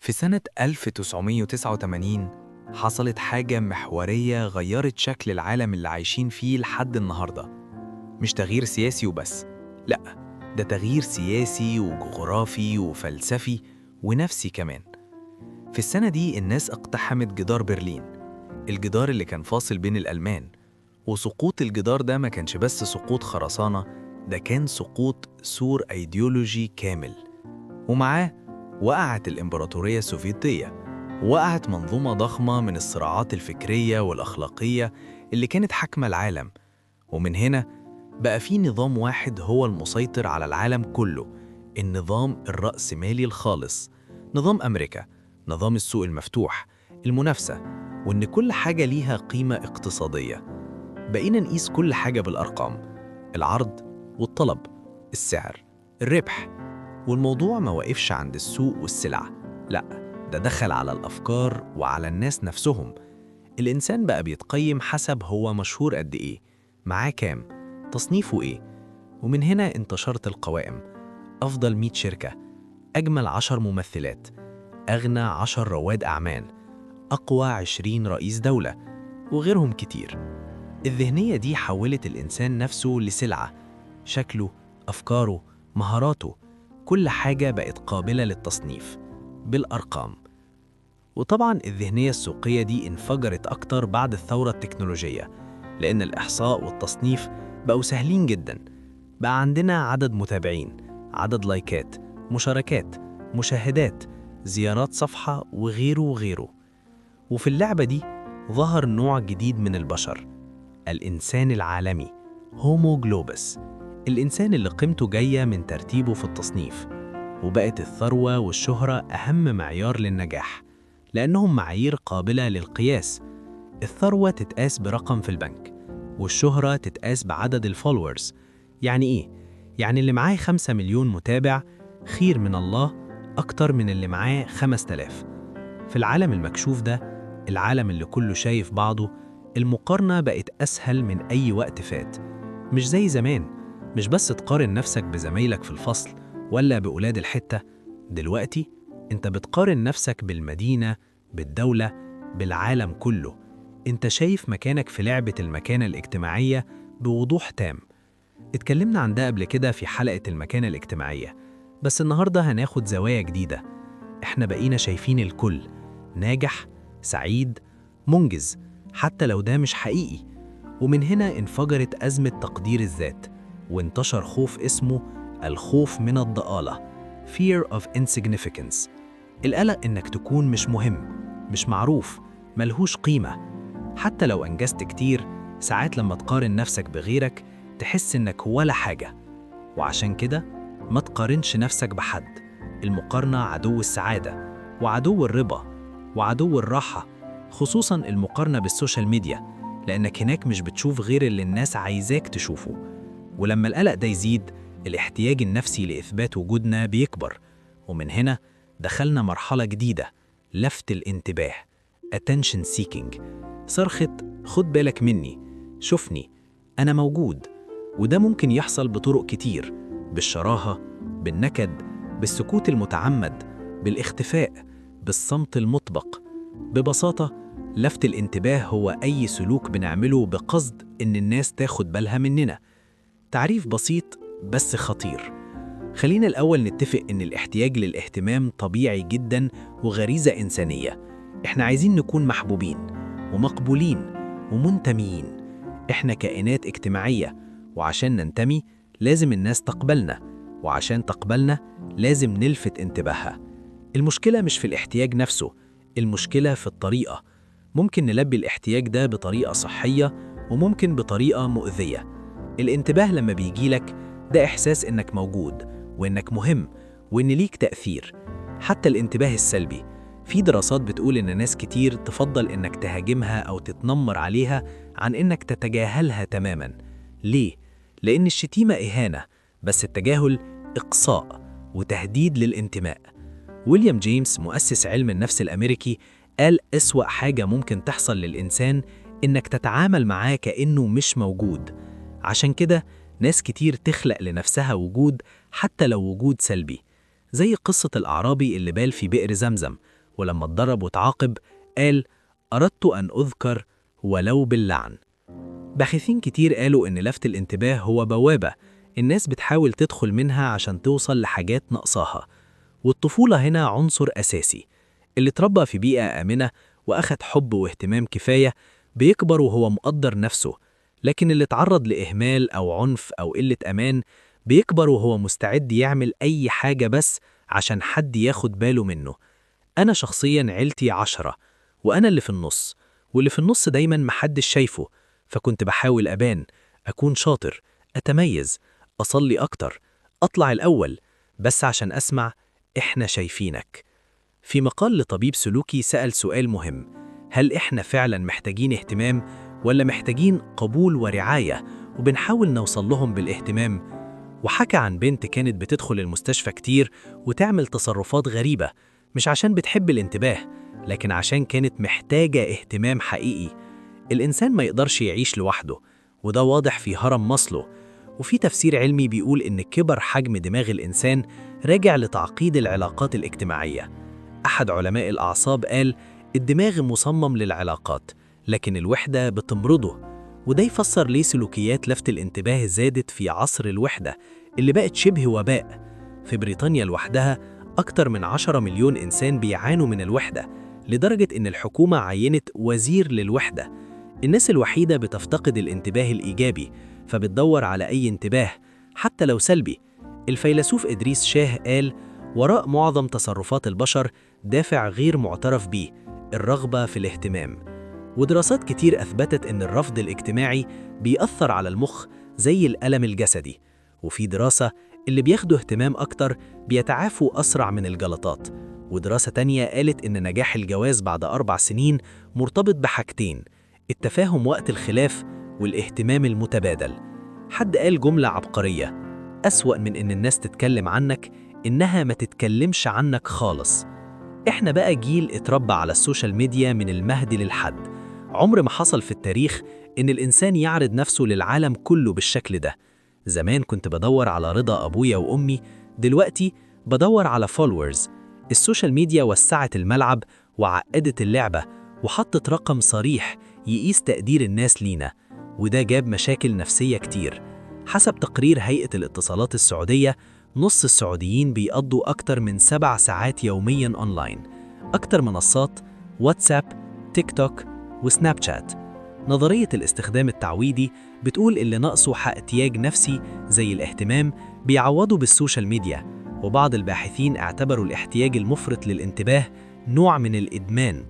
في سنة 1989 حصلت حاجة محورية غيرت شكل العالم اللي عايشين فيه لحد النهاردة. مش تغيير سياسي وبس، لأ، ده تغيير سياسي وجغرافي وفلسفي ونفسي كمان. في السنة دي الناس اقتحمت جدار برلين، الجدار اللي كان فاصل بين الألمان. وسقوط الجدار ده ما كانش بس سقوط خرسانة، ده كان سقوط سور أيديولوجي كامل. ومعاه وقعت الإمبراطورية السوفيتية، وقعت منظومة ضخمة من الصراعات الفكرية والأخلاقية اللي كانت حاكمة العالم. ومن هنا بقى في نظام واحد هو المسيطر على العالم كله، النظام الرأسمالي الخالص، نظام أمريكا، نظام السوق المفتوح، المنافسة، وإن كل حاجة ليها قيمة اقتصادية. بقينا نقيس كل حاجة بالأرقام، العرض والطلب، السعر، الربح. والموضوع ما وقفش عند السوق والسلع، لا، ده دخل على الأفكار وعلى الناس نفسهم. الإنسان بقى بيتقيم حسب هو مشهور قد إيه، معاه كام، تصنيفه إيه. ومن هنا انتشرت القوائم: أفضل 100 شركة، أجمل 10 ممثلات، أغنى 10 رواد أعمال، أقوى 20 رئيس دولة، وغيرهم كتير. الذهنية دي حولت الإنسان نفسه لسلعة، شكله، أفكاره، مهاراته، كل حاجة بقت قابلة للتصنيف بالأرقام. وطبعا الذهنية السوقية دي انفجرت أكتر بعد الثورة التكنولوجية، لأن الإحصاء والتصنيف بقوا سهلين جدا. بقى عندنا عدد متابعين، عدد لايكات، مشاركات، مشاهدات، زيارات صفحة، وغيره وغيره. وفي اللعبة دي ظهر نوع جديد من البشر، الإنسان العالمي، Homo globus، الإنسان اللي قيمته جاية من ترتيبه في التصنيف. وبقت الثروة والشهرة أهم معيار للنجاح، لأنهم معايير قابلة للقياس. الثروة تتقاس برقم في البنك، والشهرة تتقاس بعدد ال followers. يعني إيه؟ يعني اللي معاه 5 مليون متابع خير من الله أكتر من اللي معاه 5000. في العالم المكشوف ده، العالم اللي كله شايف بعضه، المقارنة بقت أسهل من أي وقت فات. مش زي زمان، مش بس تقارن نفسك بزمايلك في الفصل ولا بأولاد الحتة، دلوقتي انت بتقارن نفسك بالمدينة، بالدولة، بالعالم كله. انت شايف مكانك في لعبة المكانة الاجتماعية بوضوح تام. اتكلمنا عن ده قبل كده في حلقة المكانة الاجتماعية، بس النهاردة هناخد زوايا جديدة. احنا بقينا شايفين الكل ناجح، سعيد، منجز، حتى لو ده مش حقيقي. ومن هنا انفجرت أزمة تقدير الذات، وانتشر خوف اسمه الخوف من الضآلة، fear of insignificance، القلق إنك تكون مش مهم، مش معروف، ملهوش قيمة. حتى لو أنجزت كتير، ساعات لما تقارن نفسك بغيرك تحس إنك ولا حاجة. وعشان كده ما تقارنش نفسك بحد. المقارنة عدو السعادة وعدو الرضا وعدو الراحة، خصوصا المقارنة بال social media، لأنك هناك مش بتشوف غير اللي الناس عايزاك تشوفه. ولما القلق ده يزيد، الاحتياج النفسي لإثبات وجودنا بيكبر. ومن هنا دخلنا مرحلة جديدة، لفت الانتباه، attention seeking، صرخة خد بالك مني، شوفني، أنا موجود. وده ممكن يحصل بطرق كتير: بالشراهة، بالنكد، بالسكوت المتعمد، بالاختفاء، بالصمت المطبق. ببساطة، لفت الانتباه هو أي سلوك بنعمله بقصد إن الناس تاخد بالها مننا. تعريف بسيط بس خطير. خلينا الأول نتفق إن الاحتياج للاهتمام طبيعي جدا وغريزة إنسانية. إحنا عايزين نكون محبوبين ومقبولين ومنتميين. إحنا كائنات اجتماعية، وعشان ننتمي لازم الناس تقبلنا، وعشان تقبلنا لازم نلفت انتباهها. المشكلة مش في الاحتياج نفسه، المشكلة في الطريقة. ممكن نلبي الاحتياج ده بطريقة صحية وممكن بطريقة مؤذية. الانتباه لما بيجيلك ده إحساس إنك موجود وإنك مهم وإن ليك تأثير. حتى الانتباه السلبي، في دراسات بتقول إن ناس كتير تفضل إنك تهاجمها أو تتنمر عليها عن إنك تتجاهلها تماماً. ليه؟ لأن الشتيمة إهانة، بس التجاهل إقصاء وتهديد للانتماء. ويليام جيمس، مؤسس علم النفس الأمريكي، قال أسوأ حاجة ممكن تحصل للإنسان إنك تتعامل معاه كأنه مش موجود. عشان كده ناس كتير تخلق لنفسها وجود، حتى لو وجود سلبي، زي قصة الأعرابي اللي بال في بئر زمزم. ولما اتضرب وتعاقب قال: أردت أن أذكر ولو باللعن. باحثين كتير قالوا إن لفت الانتباه هو بوابة الناس بتحاول تدخل منها عشان توصل لحاجات ناقصاها. والطفولة هنا عنصر أساسي. اللي اتربى في بيئة آمنة وأخد حب واهتمام كفاية بيكبر وهو مقدر نفسه، لكن اللي اتعرض لإهمال أو عنف أو قلة أمان بيكبر وهو مستعد يعمل أي حاجة بس عشان حد ياخد باله منه. أنا شخصياً عيلتي 10 وأنا اللي في النص، واللي في النص دايماً محدش شايفه، فكنت بحاول أبان، أكون شاطر، أتميز، أصلي أكتر، أطلع الأول، بس عشان أسمع إحنا شايفينك. في مقال لطبيب سلوكي سأل سؤال مهم: هل إحنا فعلاً محتاجين اهتمام ولا محتاجين قبول ورعاية وبنحاول نوصل لهم بالاهتمام؟ وحكى عن بنت كانت بتدخل المستشفى كتير وتعمل تصرفات غريبة، مش عشان بتحب الانتباه، لكن عشان كانت محتاجة اهتمام حقيقي. الإنسان ما يقدرش يعيش لوحده، وده واضح في هرم ماسلو. وفي تفسير علمي بيقول إن كبر حجم دماغ الإنسان راجع لتعقيد العلاقات الاجتماعية. أحد علماء الأعصاب قال: الدماغ مصمم للعلاقات، لكن الوحدة بتمرضه. وده يفسر ليه سلوكيات لفت الانتباه زادت في عصر الوحدة اللي بقت شبه وباء. في بريطانيا لوحدها أكتر من 10 مليون إنسان بيعانوا من الوحدة، لدرجة إن الحكومة عينت وزير للوحدة. الناس الوحيدة بتفتقد الانتباه الإيجابي، فبتدور على أي انتباه حتى لو سلبي. الفيلسوف إدريس شاه قال: وراء معظم تصرفات البشر دافع غير معترف بيه، الرغبة في الاهتمام. ودراسات كتير أثبتت إن الرفض الاجتماعي بيأثر على المخ زي الألم الجسدي. وفي دراسة اللي بياخدوا اهتمام أكتر بيتعافوا أسرع من الجلطات. ودراسة تانية قالت إن نجاح الجواز بعد 4 سنين مرتبط بحاجتين: التفاهم وقت الخلاف والاهتمام المتبادل. حد قال جملة عبقرية: أسوأ من إن الناس تتكلم عنك إنها ما تتكلمش عنك خالص. إحنا بقى جيل اتربى على ال social media من المهد للحد. عمر ما حصل في التاريخ إن الإنسان يعرض نفسه للعالم كله بالشكل ده. زمان كنت بدور على رضا أبويا وأمي، دلوقتي بدور على followers. ال social media وسعت الملعب وعقدت اللعبة، وحطت رقم صريح يقيس تقدير الناس لينا، وده جاب مشاكل نفسية كتير. حسب تقرير هيئة الاتصالات السعودية، نص السعوديين بيقضوا أكتر من 7 ساعات يومياً أونلاين. أكتر منصات واتساب، تيك توك، وسناب شات. نظرية الاستخدام التعويدي بتقول اللي ناقصه احتياج نفسي زي الاهتمام بيعوضه بال social media، وبعض الباحثين اعتبروا الاحتياج المفرط للانتباه نوع من الإدمان.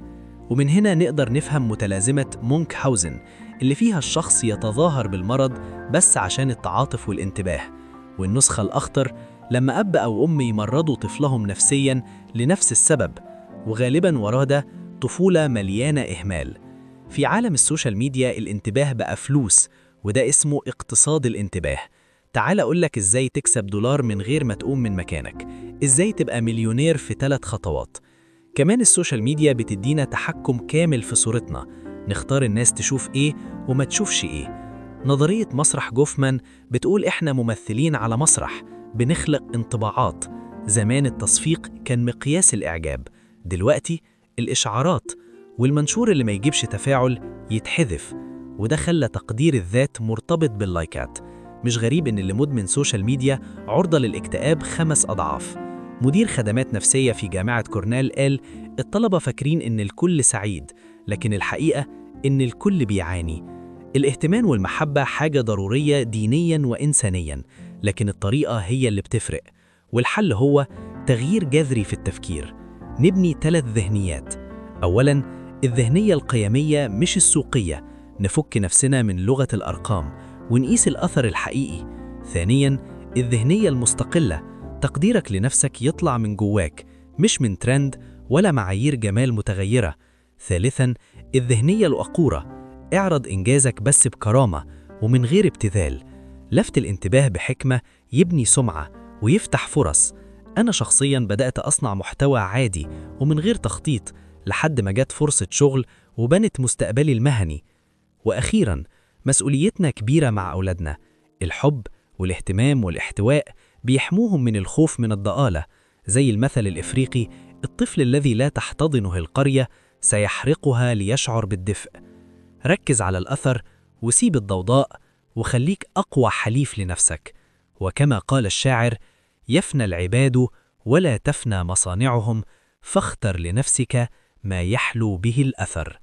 ومن هنا نقدر نفهم متلازمة مونكهاوزن اللي فيها الشخص يتظاهر بالمرض بس عشان التعاطف والانتباه. والنسخة الأخطر لما أب أو أم يمرضوا طفلهم نفسياً لنفس السبب، وغالباً وراه ده طفولة مليانة إهمال. في عالم ال social media الانتباه بقى فلوس، وده اسمه اقتصاد الانتباه. تعال أقولك إزاي تكسب دولار من غير ما تقوم من مكانك، إزاي تبقى مليونير في 3 خطوات. كمان ال social media بتدينا تحكم كامل في صورتنا، نختار الناس تشوف إيه وما تشوفش إيه. نظرية مسرح جوفمان بتقول إحنا ممثلين على مسرح، بنخلق انطباعات. زمان التصفيق كان مقياس الإعجاب، دلوقتي الإشعارات، والمنشور اللي ما يجيبش تفاعل يتحذف، وده خلى تقدير الذات مرتبط باللايكات. مش غريب إن اللي مدمن social media عرضة للاكتئاب 5 أضعاف. مدير خدمات نفسية في جامعة كورنيل قال الطلبة فاكرين إن الكل سعيد، لكن الحقيقة إن الكل بيعاني. الاهتمام والمحبة حاجة ضرورية دينياً وإنسانياً، لكن الطريقة هي اللي بتفرق. والحل هو تغيير جذري في التفكير. نبني 3 ذهنيات. أولاً، الذهنية القيمية مش السوقية، نفك نفسنا من لغة الأرقام ونقيس الأثر الحقيقي. ثانياً، الذهنية المستقلة، تقديرك لنفسك يطلع من جواك، مش من ترند ولا معايير جمال متغيرة. ثالثاً، الذهنية الوقورة، اعرض إنجازك بس بكرامة ومن غير ابتذال. لفت الانتباه بحكمة يبني سمعة ويفتح فرص. أنا شخصياً بدأت أصنع محتوى عادي ومن غير تخطيط لحد ما جت فرصة شغل وبنت مستقبلي المهني. وأخيراً، مسؤوليتنا كبيرة مع أولادنا. الحب والاهتمام والاحتواء بيحموهم من الخوف من الضآلة، زي المثل الإفريقي الطفل الذي لا تحتضنه القرية سيحرقها ليشعر بالدفء. ركز على الأثر وسيب الضوضاء، وخليك أقوى حليف لنفسك. وكما قال الشاعر: يفنى العباد ولا تفنى مصانعهم، فاختر لنفسك ما يحلو به الأثر.